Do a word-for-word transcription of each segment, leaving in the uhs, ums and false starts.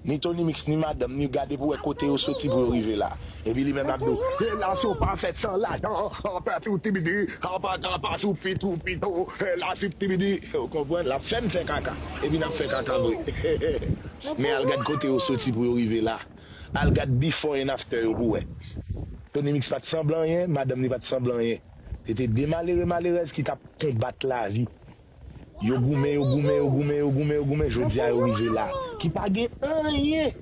Ni Tony Mix, ni madanm ni, gade pou wè kote yo soti pou yo rive la. Epi li menm l ap di w, relasyon pa fèt san lajan, apa ti ou tibidi, apa apa ti ou pit ou pito, la si tibidi. Ou konprann? L ap fè n fè kaka. Epi n ap fè kaka vre. Men al gad kote yo soti pou yo rive la. Al gad before and after yo pou wè. Tony Mix pa t sanble anyen, madanm li pa t sanble anyen. Se te de malere malerèz ki t ap konbat lavi. Yo goumen, yo goumen, yo goumen, yo goumen, yo goumen, jodi a yo rive la. Ki pa gen anyen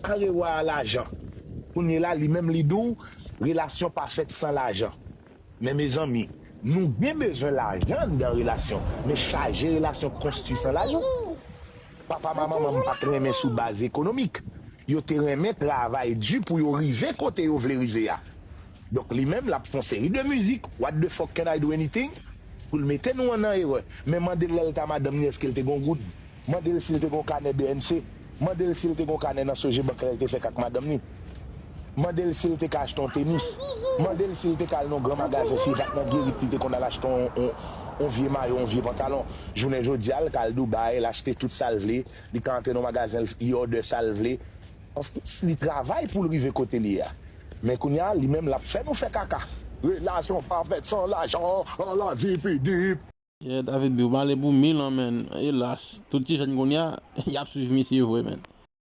a rewè a lajan. Kounye la, li menm li di w, relasyon pa fèt san lajan. Men mezanmi, nou gen bezwen lajan anndan relasyon, men chaje relasyon konstwi san lajan. Papa m a manman m pa t renmen sou baz ekonomik. Yo te renmen travay di pou yo rive kote yo vle rive a. Donk li menm l ap fè yon seri de mizik, what the fuck can I do anything? Pou l mete nou an nan erè. Men mande l lè l t a madanm ni èske l te gon goud. Mande l si l te gon kanè B N C. Mande l si l te gon kanè nan Sogebank lè l te fèk ak madanm ni. Mande l si l te ka achte yon tenis. Mande l si l te ka al nan yon gran magazen, si l pa t nan Gerit li te konn al achte yon, yon, yon vye mayo, yon vye pantalon. Jounen jodi a, l ka al Dubai, l achte tout sa l vle, li ka antre nan yon magazen, li òdè sa l vle. Of course, li travay pou l rive kote l ye a. Men kounye a, li menm l ap fè nou fè kaka. Relasyon pa fèt san lajan, an lavi pi dip. Yeah, David B, ou pale pou mil an, man. Elas, tout ti jèn kounye a, y ap swiv misye vre, man.